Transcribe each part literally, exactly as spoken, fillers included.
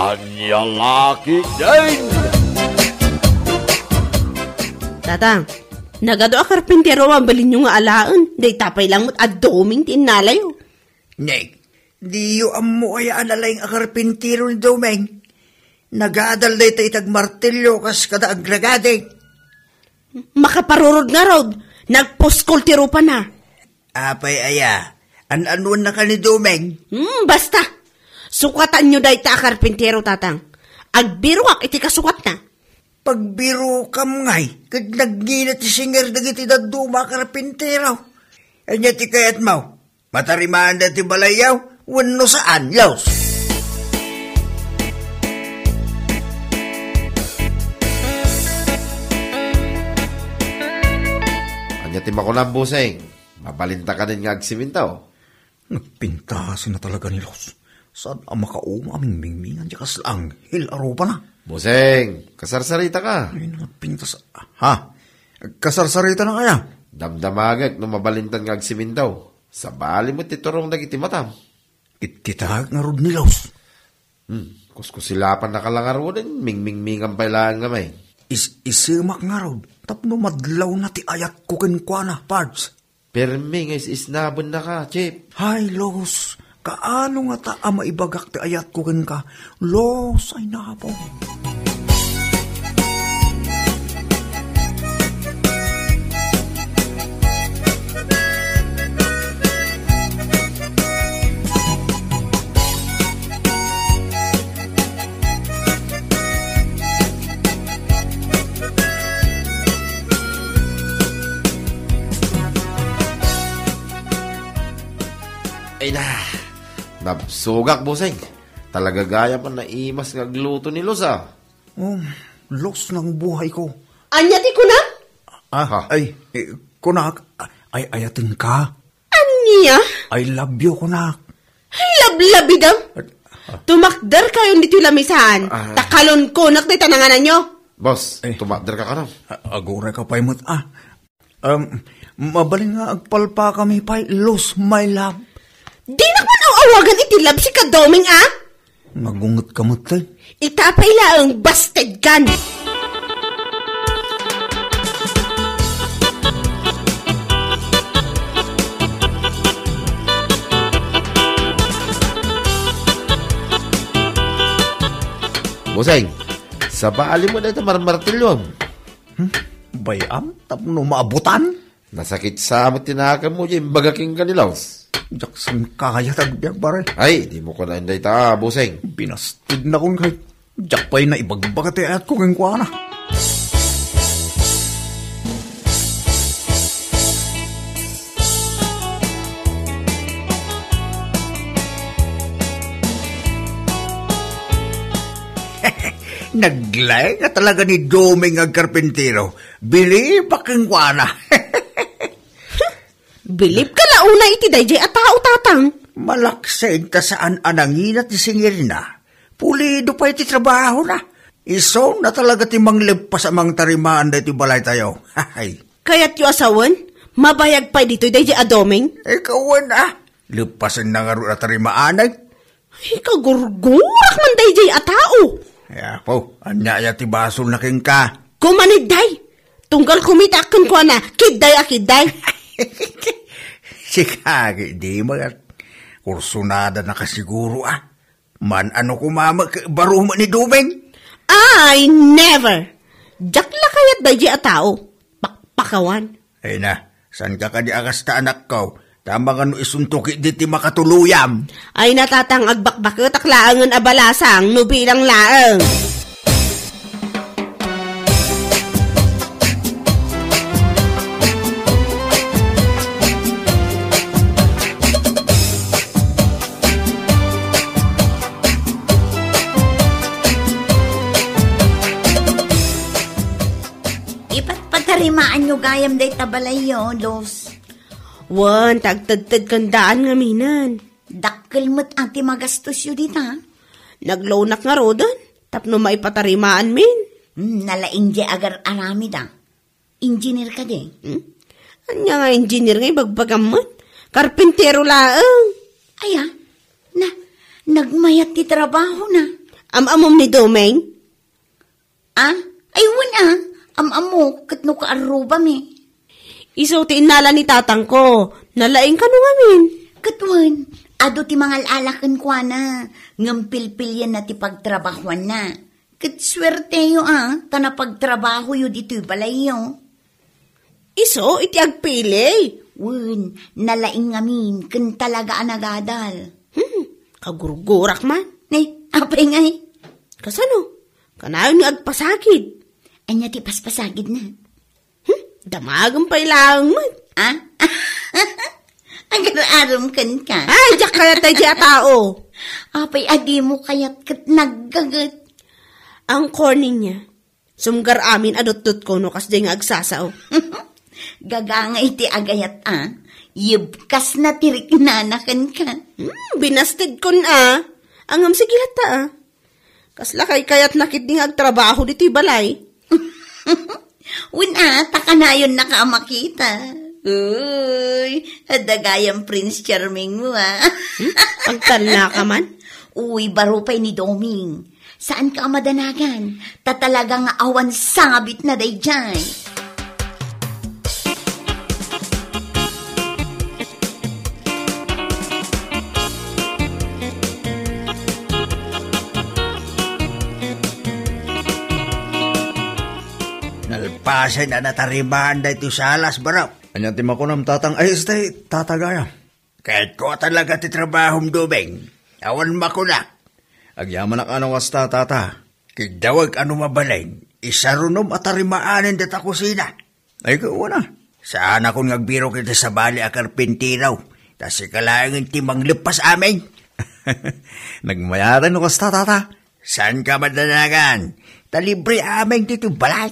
Ania la ketdin? Tatang, nagadu a karpintero a mabalinyo nga alaen, dayta pay lang met a Doming ti innalayo. Nek, diyo ammo aya a nalaing a karpintero ni Doming? Nagadal dayta iti agmartilyo kas kada agragadi. Makaparurod ngarud, nagpuskol ti rupana. Apay aya, an-anuennaka ni Doming? Hmm, basta. Sukatanyo dayta a karpintero, Tatang. Agbiroak iti kasukatna. Pagbirokam ngay, ket nagngina ti singer dagiti dadduma a karpintero. Ania ti kayatmo? Matarimaanda ti balayyo wenno saan, Los? Ania ti makunam, Buseng? Mabalinta kadin nga agsiminto? Nagpintas na talaga ni Los. Saan a makauma a mingmingmingan ti kasla anghel a rupana. Buseng, kasarsarita ka. Ay, nagpintas. Ha? Kasarsarita na kaya? Damdamagek no mabalintan nga agsiminto. Sabali met ti turong dagiti matam. Kitkitaek ngarud ni Los. Hmm, kuskusilapan na ka la ngaruden, mingmingmingan pay laeng nga may. Is-isemak ngarud, tapno madlaw na ti ayatko kenkuana, Pards. Permi nga is-isnaben na ka, Chief. Hay, Los, kaano ngata a maibagak ti ayatko kenka? Los, ay napo. Ay na, nabsugak, Buseng. Talaga gayam a naimas nga agluto ni Los, a. Oh, Los ng buhay ko. Ania ti kuna? Ah, Ha? Ay, eh, kunak, ay, ayaten ka. Ania? I love you, kunak. Ay, lablabidam. Ah. Tumakder kayon ditoy lamisaan. Ah. Takalon kunak dayta nangananyo. Boss, Eh. tumakder ka kano? A-, agura ka pay met, ah. Um, mabalin nga agpalpa kami pay, Los, my love. Dinak man aw-awagan iti love si Kadoming, ah? Nagunget ka met, eh. Ita pay laeng, basted kan. Buseng, sabali mo na ito marmartilyo. Hmm? Bayam, tapno maabutan? Nasakit sa met ti nakemmo, diay imbaga kenka ni Los. Diak saan kayat agbiag, pare. Ay, di mo kuna inday ta, Buseng. Binasted na kun kay. Diak pay naibagbaga ti ayatko kenkuana. Naglaeng nga talaga ni Doming nga agkarpintero. Bilibak kenkuana. Bilib ka la unay iti daydiay a tao, Tatang. Malaksid ta saan a nangina ti singirna. Pulido pay ti trabahona. Isu na talaga ti mangleppas a mangtarimaan daytoy balaytayo. Hay. Kayatyo a sawen? Mabayag pay ditoy daydiay a Doming? Ikaw wen, a. Leppasen na ngarud a tarimaanay. Ay, kagurgurak man daydiay a tao. Ay, apo, ania aya ti basolna kenka? Kumanid, day! Tunggal kumitaak kenkuana, kidday a kidday. Sika, di mo, kursunada na ka siguro, a. Man-ano koma met, baro met ni Doming? Ay, never! Diak la kayat daydiay a tao. Pakpakawan. Ay na, saan ka kadi a kasta, anakko? Ta mangano isuntok idi ti makatuluyam. Ay na, Tatang, agbakbaketak laengen a balasang no bilang laeng. Ipatpatarimaanyo gayam dayta balayyo, Los. Wen, ta agtedtedkandaan ngamin. Dakkel met a ti magastosyo dita. Nagloanak ngaruden, tapno maipatarimaanmin. Hmm, nalaing diay agar-aramid, a. Engineer kadi? Hmm? Ania nga engineer nga ibagbagam met? Karpintero laeng. Aya, na, nagmayat ti trabahona. Am-amom ni Domeng? Ah? Ay, wen, ah. Am-amok, ket no kaarrubami. Isu ti innala ni tatangko. Nalaing kano ngamin. Ket wen, adu ti mangal-ala kenkuana, ngem pilpilienna ti pagtrabahuanna. Ket suerteyo, ah, ta napagtrabahoyo ditoy balayyo. Isu iti agpili. Wen, nalaing ngamin, ken talaga a nagadal. Hmm, kagurgurak man. Ne, apay ngay? Kasano? Kanayon nga agpasagid. Ania ti paspasagidna? Hmm, damagem pay laeng met. Ah? Agar-arom kenka. Ay, diak kayat daydiay a tao. Apay a dimo kayat ket naggaget? Ang corny niya. Sumgar amin a dutdotko no kasdiay nga agsasao. Gagangay ti agayat a. Yebkasna ti riknana kenka. Hmm, binastedkon a. Ngem sige latta a. Kasla kaykayatna ketdi nga agtrabaho ditoy balay. Wen a, ta kanayonnaka a makita. Uy, adda gayam Prince Charming mo, ah. Hmm? Agtallaka man? Uy, baro pay ni Doming. Saanka a madanagan, ta talaga nga awan sabitna daydiay. Nalpasen a natarimaan daytoy salas, barok. Ania ti makunam, tatang? Ay, stay, tatagaya. Kayatko a talaga ti trabahom, Doming. Awan makunak. Agyamanak a no kasta, tata. Kiddawek a no mabalin, isarunom a tarimaanen data kusina. Ay, kawana. Saanakon nga agbirok iti sabali a karpintero. Ta sika laengen ti mangleppas amin. Nagmayatan no kasta, tata. Saanka madanagan? Ta libre amin ditoy balay.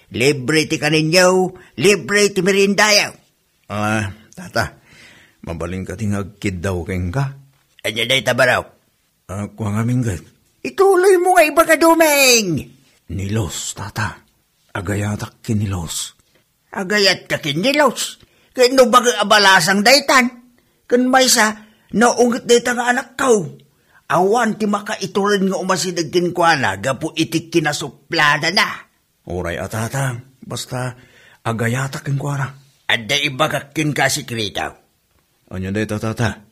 Libre ti kaninyo, libre ti meriendayo. Ah, tata, mabalinka ti nga agkiddaw kenka? Ania dayta, barok? Ah, kua ngamin ket. Ituloy mo nga ibaga, Doming! Ni Los, tata. Agayatak ken ni Los. Agayatka ken ni Los? Ket no baga a balasang daytan? Ken maysa, naunget dayta nga anakko. Awan ti makaituren nga umasideg kenkuana gapu iti kinasupladana. Uray a, tatang, basta agayatak kenkuana. Adda ibagak kenka a sekreto. Ania dayta, tata?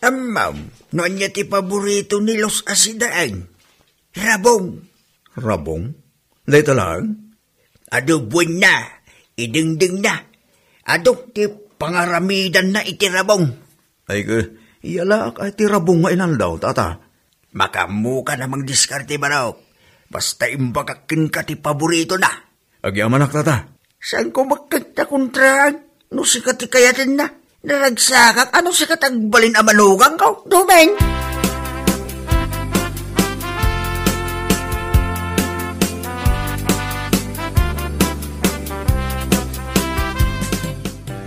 Ammom, no ania ti paborito ni Los a sidaen? Rabong. Rabong? Dayta laeng? Adu buenna, idengdengna. Adu ti pangaramidanna iti rabong. Ay, ke, iyalaak ay ti rabong nga inaldaw, tata. Makaammoka a mangdiskarte, barok. Basta imbagak kenka ti paboritona. Agyamanak, tata. Saanko met kenka kontraan no sika ti kayatenna? Naragsakak a no sika ti agbalin a manugangko, Doming.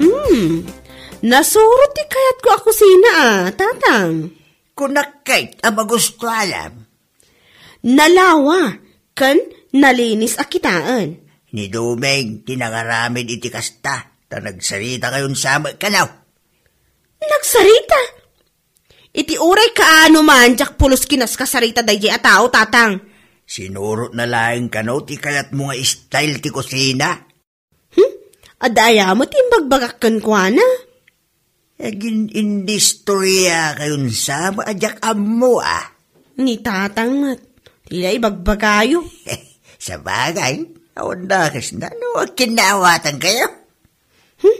Hmm, nasuro ti kayatko a kusina a, tatang. Kunak ket a magustuanam. Nalawa ken nalinis a kitaen. Ni Doming ti nangaramid iti kasta, ta nagsarita kayon sa met kano. Nagsarita? Iti uray kaano man, diak pulos kinaskasarita daydiay a tao, tatang. Sinurotna laeng kano ti kayatmo nga style ti kusina. Hmm? Adda aya met ti imbagbagak kenkuana? Agin-indistorya kayon sa met a diak ammo, ah. Ni tatang met, ti la ibagbagayo. Sabagay, awan dakes na, no, agkinnaawatan kayo. Hmm?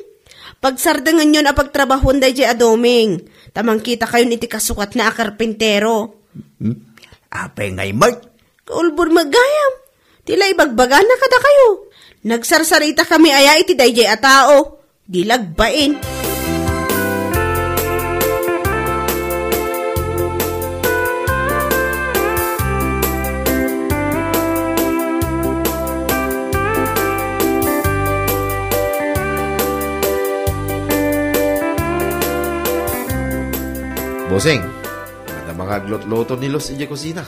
Pagsardengenyon a pagtrabahuan daydiay a Doming, ta mangkita kayon iti kasukatna a karpintero. Hmm? Apay ngay met? Kaulbod met gayam. Ti la ibagbagana kadakayo. Nagsarsarita kami aya iti daydiay a tao. Di lagbain. Boseng, adda mangaglutluto ni Los idiay kusina.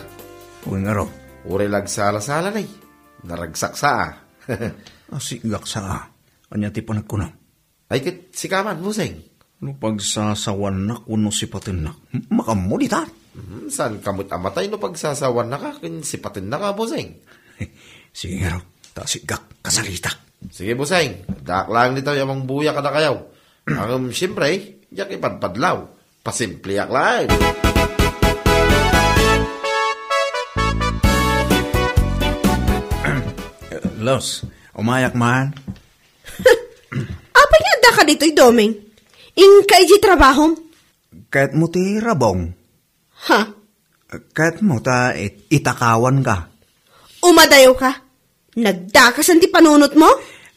Wen ngarud. Uray la agsala-sala, nay. Naragsaksa, ah. Asigaksa, ah. Ania ti panagkunam? Ay, ket sika man, Boseng. No pagsasawannak wenno sipatennak, m-, makaammo dita. Mhm. Saanka met a matay no pagsasawaannaka ken sipatennaka, Buseng. Sige ngarud, ta sika kasaritak. Sige, Buseng. Addaak laeng ditoy a mangbuya kadakayo. Ngem, siempre, diak ipadpadlaw. Pasimpliak laeng. Los, umayak man. Apay nga addaka ditoy, Doming? Inka iti trabahom? Kayatmo ti rabong? Ha? Kayatmo ta it-, itakawanka? Umadayawka. Nagdakasan ti panunotmo?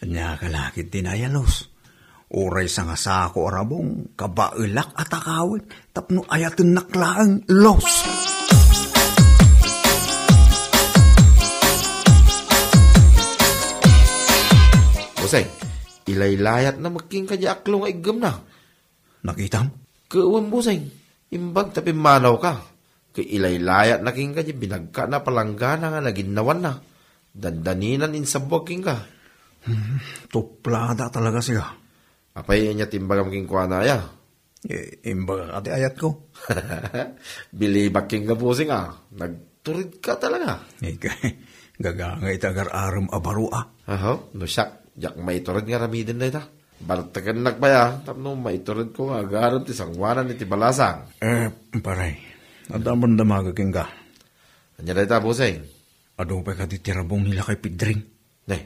Ania ka la ketdi, Los. Uray sangasako a rabong, kabaelak a takawen, tapno ayatennak laeng, Los. Buseng, ilaylayatna met kenka diay aklo nga iggemna. Nakitam? Ket wen, Buseng. Imbag ta pimmanawka. Ket ilaylayatna kenka diay binagkana palanggana nga naginnawanna. Dandaninan insabbuag kenka. Hmm, tuplada talaga sika. Apay ania ti imbagam kenkuana, aya? Eh, imbagak ti ayatko. Bilibak kenka, Buseng, a. Nagturedka talaga. Eh, gagangay ti agar-arem a baro, a. Aha, no siak, diak maitured nga aramiden dayta. Bartekennak pay, a, tapno maituredko nga agarem ti sangoanan iti balasang. Eh, pare, adda man damaga kenka. Ania dayta, Buseng? Adu pay kadi ti rabong ni lakay Pedring? Ne,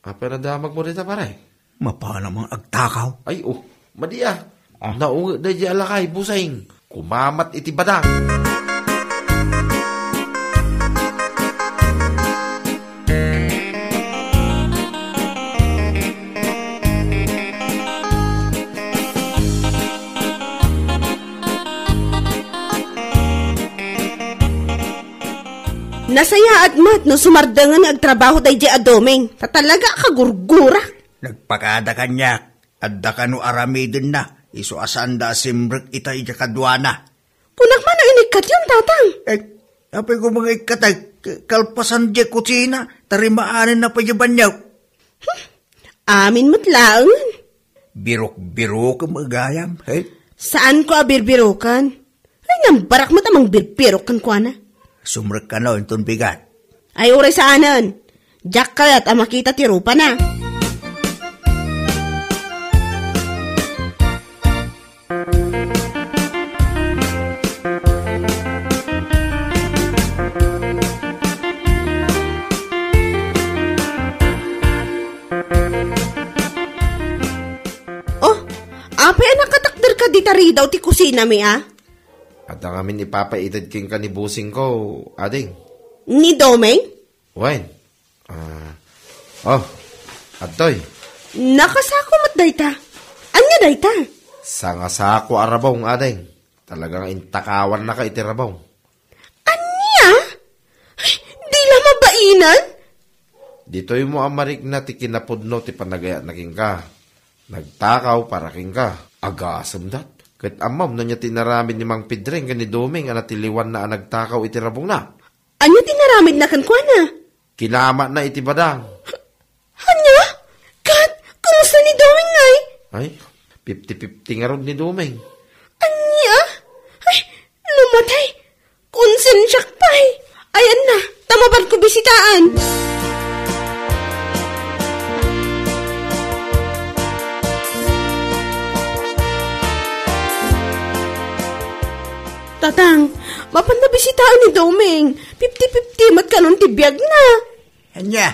apay nadamagmo dayta, pare? Mapana man agtakaw. Ay, oh, madi, a. Ah. Naunget daydi a lakay, Buseng. Kumamat iti badang. Nasayaat met no sumardengen nga agtrabaho daydiay a Doming, ta talaga a kagurgurak. Nagpakada kaniak, adda kano aramidenna, isu a saanda a simrek ita idiay kaduana. Kunak man a inikkatyon, Tatang. Eh, apay ko mga ikkatek, kalpasan diay kusina, tarimaanen na pay diay banyaw. Hmm, amin met laengen. Birok-birokem gayam, eh? Saanko a birbiroken. Ay, nambarak met a mangbirbirok kenkuana. Sumrek kano inton bigat. Ay, uray saanen. Diak kayat a makita ti rupana. Oh, apay a nakatakderka dita ridaw ti kusinami, a? Adda ngamin ipapaited kenka ni Busingko, ading. Ni Doming? Wen. Ah, oh, adtoy. Nakasako met dayta. Ania dayta? Sangasako a rabong, ading. Talaga nga intakawannaka iti rabong. Ania? Ay, di la mabainan? Ditoy mo a marikna ti kinapudno ti panagayatna kenka. Nagtakaw para kenka. Agasemdat. Ket ammom no ania ti inaramid ni Mang Pedring ken ni Doming a natiliwanna a nagtakaw iti rabongna. Ania ti inaramidna kenkuana? Kinamatna iti badang. Ania? Ket, kumusta ni Doming, ngay? Ay, fifty fifty ngarud ni Doming. Ania? Ay, no matay, konsensiak pay. Ayanna, ta mapanko bisitaan. Tatang, mapanna bisitaan ni Doming. Fifty fifty met kanon ti biagna. Ania?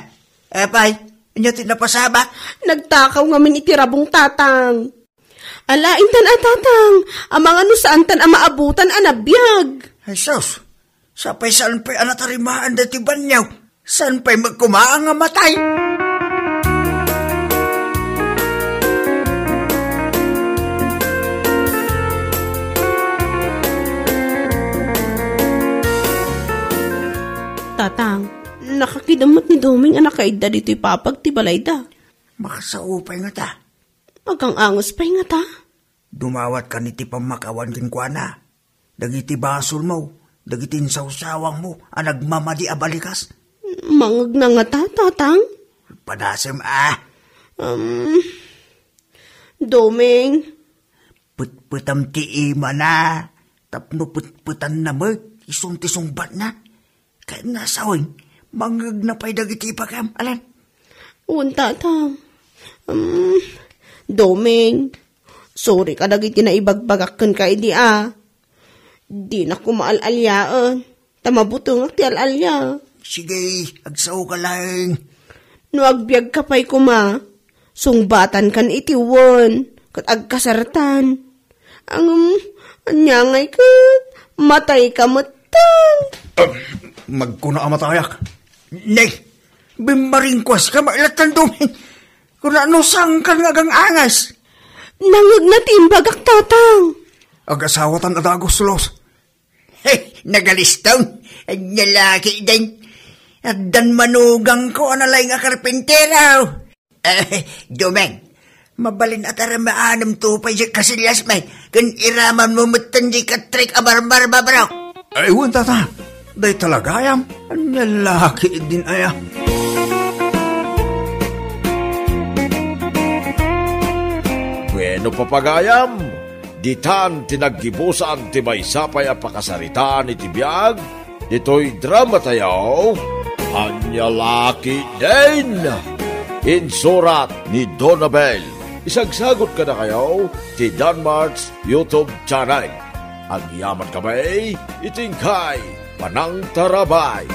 Apay, ania ti napasamak? Nagtakaw ngamin iti rabong, Tatang. Ala, intan a, Tatang, amangan no saantan a maabutan a nabiag. Ay, sus! Sapay saan pay a natarimaan daytoy banyaw? Saan pay met koma a namatay? Tatang, nakakidem met ni Doming a nakaidda ditoy papag ti balayda. Makasao pay ngata. Agang-anges pay ngata. Dumawat kan iti pammakawan kenkuana. Dagiti basolmo, dagiti insawsawangmo a nagmamadi a balikas. Mangngegna ngata, Tatang? Padasem a. Um, Doming. Petpetam ti imana, tapno petpetanna met. Isun ti sungbatna. Ket nga sawen, mangngegna pay dagiti ibagam, Alan. Wen, Tatang. Um, Doming, sorry ka dagiti naibagbagak kenka idi a. Dinak koma al-aliaen, ta mabutengak ti al-alia. Sige, agsaoka laeng. No agbiagka pay koma, sungbatankan iti wen, ket agkasartan. Ngem, ania ngay ket, matayka metten. Ah, magkuna a matayak. Nay, bimmaringkuaska, mailatan Doming. Kuna no sangkan nga agang-angas. Nangngegna ti imbagak, Tatang. Agasawatan a dagus, Los. Hey, nagaliston. Ania la ketdin. Addan manugangko a nalaing a karpintero. Eh, Doming, mabalin a tarmaanem to pay diay kasillas met, ken iramanmo metten diay katrik a barbar, babarok. Ay, wen, Tata. Dayta la gayam. Ania la ketdin aya? Bueno, papagayam, ditan ti naggibusan ti maysa pay a pakasaritaan iti biag ditoy dramatayo, Ania la ketdin. Insurat ni Donabel. Isagsagot kadakayo ti Danmart's YouTube channel. Agyaman kami iti inkay panangtarabay.